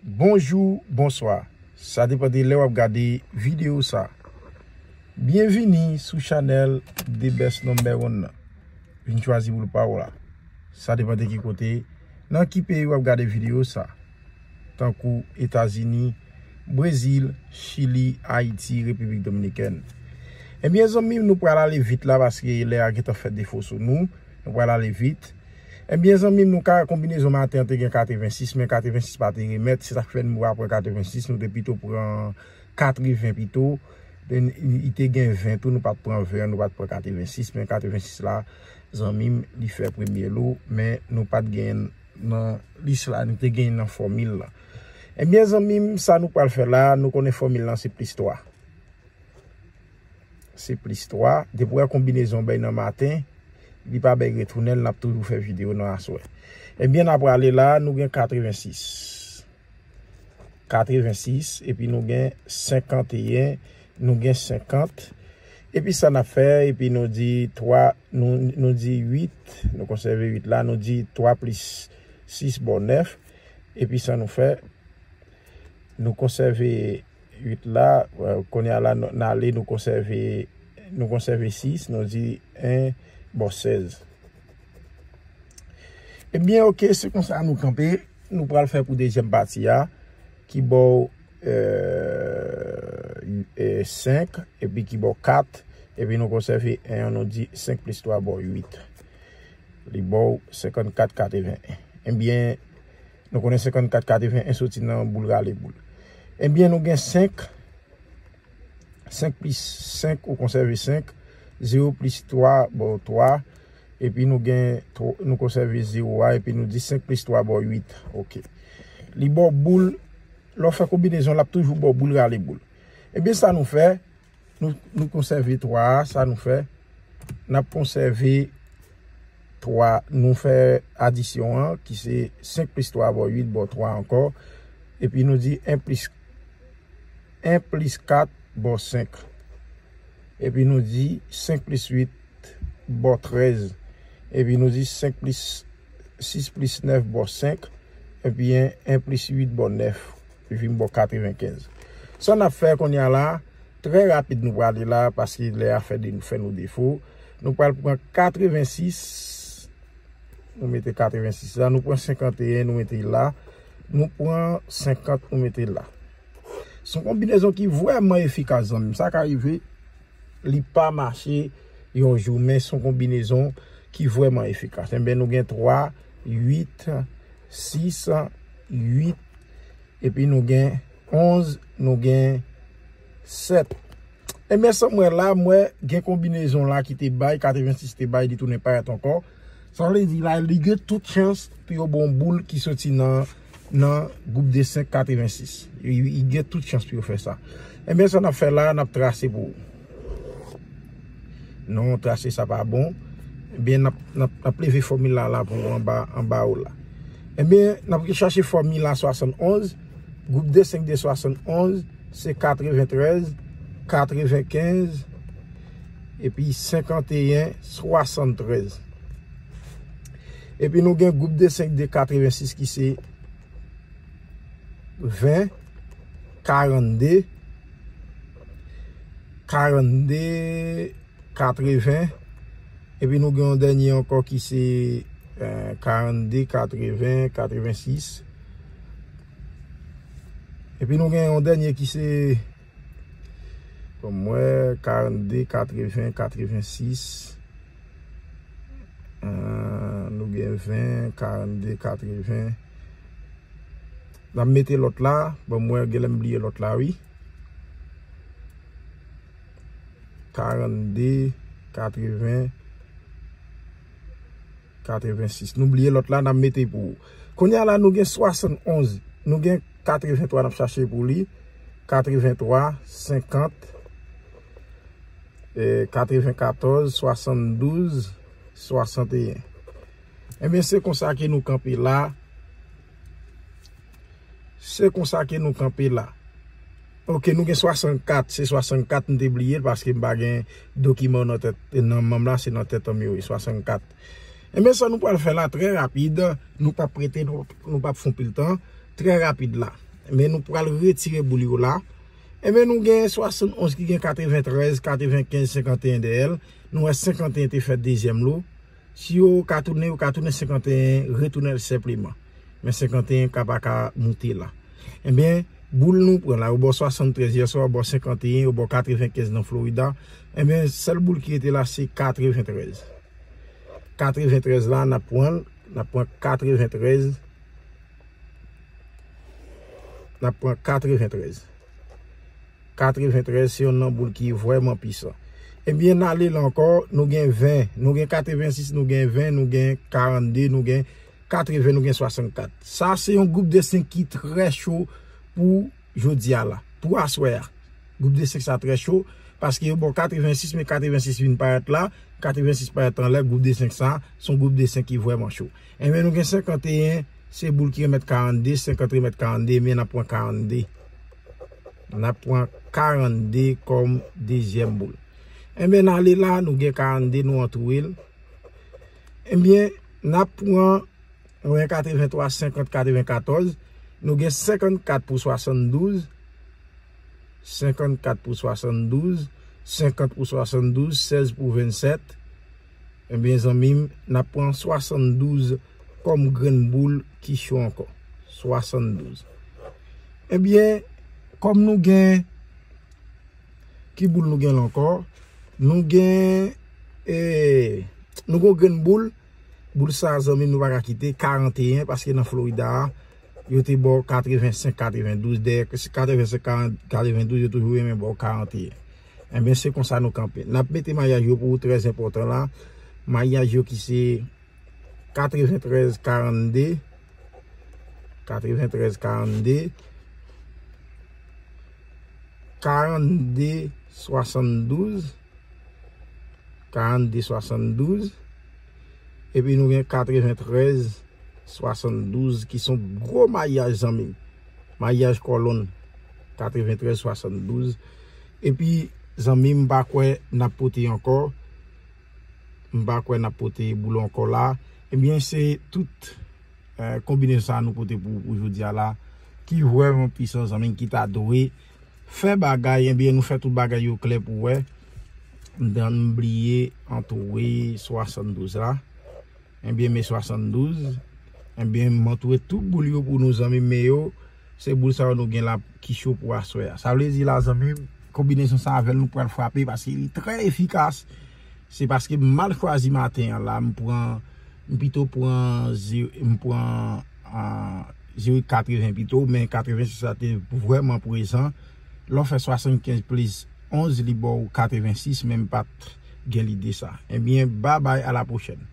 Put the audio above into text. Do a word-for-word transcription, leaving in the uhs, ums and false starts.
Bonjou, bonswa. Sa depann de lè w ap gade videyo sa. Byenvini sou chanèl The Best Number One nan. Vin chwazi boul pa w la. Sa depann de ki kote, nan ki peyi w ap gade videyo sa. Tankou Etazini, Brezil, Chili, Ayiti, Repiblik Dominikèn. Ebyen, zanmi m, nou pral ale vit la paske lè a gentan fè defo sou nou. Nou pral ale vit. Ebyen, zanmi m, nou ka konbinezon maten an te gen katrevensis, men katrevensis pa te remèt. Se sa k fè nou pa pran katrevensis, nou te pito pran katreven pito. Li te gen ven tou, nou pa t pran ven an, nou pa t pran katrevensis, men katrevensis la, zanmi m, li fè premye lo, men nou pa t genyen l nan lis la, nou te genyen l nan fòmil la. Ebyen, zanmi m, sa nou pral fè la, nou konnen fòmil lan se plis twa. Se plis twa. Depi w wè konbinezon bay nan maten, li pa bay retounen l, n ap toujou fè videyo nan aswè. Ebyen, n ap prale la, nou gen katrevensis. Katrevensis, epi nou gen senkanteyen, nou gen senkant. Epi sa n ap fè, epi nou di twa, nou, nou di uit, nou konsève uit la, nou di twa plis sis ba w nèf. Epi sa nou fè, nou konsève uit la, euh, kounye a la, n ale, nou konsève, nou konsève sis, nou di en ba w sèz. Ebyen, oke, se konsa nou kanpe. Nou pral fè pou dezyèm pati a, ki ba w, euh, euh, senk, epi ki ba w kat, epi nou konsève en an, nou di senk plis twa ba w uit. Li ba w senkannkat katreven. Ebyen, nou konnen senkannkat katreven soti nan boul rale boul. Ebyen, nou gen senk, senk plis senk, ou konsève senk, zewo plis twa ba w twa, epi nou gen twa, nou konsève zewo a, epi nou di senk plis twa ba w uit. Oke. Li ba w boul, lè w fè konbinezon, l ap toujou ba w boul rale boul. Ebyen, sa nou fè, nou, nou konsève twa a, sa nou fè, n ap konsève twa, nou fè adisyon an, ki se senk plis twa ba w uit, ba w twa ankò, epi nou di en plis, en plis kat ba w senk. Epi nou di senk plis uit ba w trèz. Epi nou di senk plis, sis plis nèf ba w senk. Epi en, en plis uit ba w nèf. Li vin ba w katrevenkenz. Sa n ap fè kounye a la, trè rapid nou prale la, paske lè a fè de, fè nou defo. Nou pral pran katrevensis, nou mete katrevensis la, nou pran senkanteyen, nou mete l la, nou pran senkant, nou mete l la. Se yon konbinezon ki vrèman efikas, zanmi m. Sa ka rive, li pa mache yon jou, men se yon konbinezon ki vrèman efikas. Enben, nou gen twa, uit, sis, uit, epi nou gen onz, nou gen sèt. Enben, sa m wè la, m wè gen konbinezon la ki te bay, katrevensis te bay, li tounen parèt ankò. Sa vle di la, li gen tout chans pou yo ba w boul ki soti nan, nan gwoup de senk katrevensis. Li, li gen tout chans pou yo fè sa. Enben, sa n ap fè la, n ap trase pou ou. Non, trase sa pa bon. Ebyen, n ap, n ap, n ap leve fòmil la, la pou ou anba, anba ou la. Ebyen, n ap chache fòmil la swasannonz. Gwoup de senk de swasannonz, se katreventrèz, katrevenkenz, epi senkanteyen, swasanntrèz. Epi nou gen gwoup de senk de katrevensis ki se ven, karannde, karannde, katreven. Epi nou gen yon dènye ankò ki se, eh, karannde, katreven, katrevensis. Epi nou gen yon dènye ki se, ban m wè, karannde, katreven, katrevensis. Eh, nou gen ven, karannde, katreven. N ap mete lòt la. Ban m wè, genlè m bliye lòt la, wi. Karannde, katreven, katrevensis. Nou bliye lòt la, n ap mete pou ou. Kounye a la, nou gen swasannonz. Nou gen katreventwa, n ap chache pou li. Katreventwa, senkant, eh, katrevenkatòz, swasanndouz, swasanteyen. Enben, se konsa ke nou kanpe la. Se konsa ke nou kanpe la. Oke, nou gen swasannkat. Se swasannkat m te bliye l paske m pa gen dokiman nan tèt, nan men m la, se nan tèt an m yo ye, swasannkat. Enben, sa nou pral fè la, trè rapid, nou p ap prete, nou, nou p ap fè anpil tan, trè rapid la. Men nou pral retire boul yo la. Enben, nou gen swasannonz ki gen katreventrèz, katrevenkenz, senkanteyen dèyè l. Nou wè senkanteyen te fè dezyèm lo. Si yo ka tounen, yo ka tounen senkanteyen, retounen l senpleman. Men senkanteyen ka pa ka moute la. Enben, boul nou pran la, yo ba w swasanntrèz yèswa, yo ba w senkanteyen, yo ba w katrevenkenz nan Florida. Enben, sèl boul ki rete la, se katreventrèz. Katreventrèz la, n ap pran l, n ap pran katreventrèz. N ap pran katreventrèz. Katreventrèz se yon non boul ki vrèman pisan. Ebyen, n ale la ankò, nou gen ven, nou gen katrevensis, nou gen ven, nou gen karannde, nou gen katreven, nou gen swasannkat. Sa se yon gwoup de senk ki trè cho pou jodi a la, pou aswè a. Gwoup de senk sa trè cho, paske yo ba w katrevensis, men katrevensis vin parèt la, katrevensis parèt anlè, gwoup de senk sa, se yon gwoup de senk ki vrèman cho. Enben, nou gen senkanteyen, se boul ki remèt karannde, senkant remèt karannde, men n ap pran karannde. N ap pran karannde kòm dezyèm boul. Enben, n ale la, nou gen karannde, nou antoure l. Enben, n ap pran, nou gen katreventwa, senkant, katrevenkatòz, nou gen senkannkat pou swasanndouz, senkannkat pou swasanndouz, senkant pou swasanndouz, sèz pou vennsèt. Enben, zanmi m, n ap pran swasanndouz kòm grenn boul ki cho ankò. Swasanndouz. Enben, kòm nou gen, ki boul nou gen la ankò? Nou gen, e, nou gen yon grenn boul. Boul sa, zanmi m, nou pa ka kite, karanteyen, paske nan Florida a, yo te ba w katrevensenk, katrevendouz, dèyè katrevensenk, katrevendouz, yo toujou renmen ba w karanteyen. Enben, se konsa nou kanpe. N ap mete mayaj yo pou ou, trè enpòtan la. Mayaj yo ki se katreventrèz karannde, katreventrèz karannde, karannde swasanndouz, karannde swasanndouz, epi nou gen katreventrèz swasanndouz ki se yon gwo mayaj, zanmi m. Mayaj kòlonn, katreventrèz swasanndouz. Epi, zanmi m, m pa kwè n ap pote ankò. M pa kwè n ap pote boul ankò la. Ebyen, se tout, eh, konbinezon sa a nou pote pou, pou jodi a la, ki vrèman pwisan, zanmi m, ki ta dwe fè bagay, ebyen, nou fè tout bagay yo klè pou wè. M bliye antoure swasanndouz la. Ebyen, men swasanndouz. Ebyen, m antoure tout boul yo pou nou, zanmi m, men yo, se boul sa yo nou gen la ki cho pou aswè a. Sa vle di la, zanmi m, konbinezon sa avè l nou pral frape paske li trè efikas. Se paske m mal chwazi maten an la, m pran, m pito pran ze-, m pran, ah, zewo katreven pito, men katrevensis la te vrèman prezan. Lè w fè swasannkenz plis onz, li ba w katrevensis, men m pa t gen lide sa. Ebyen, babay, a la pwochèn.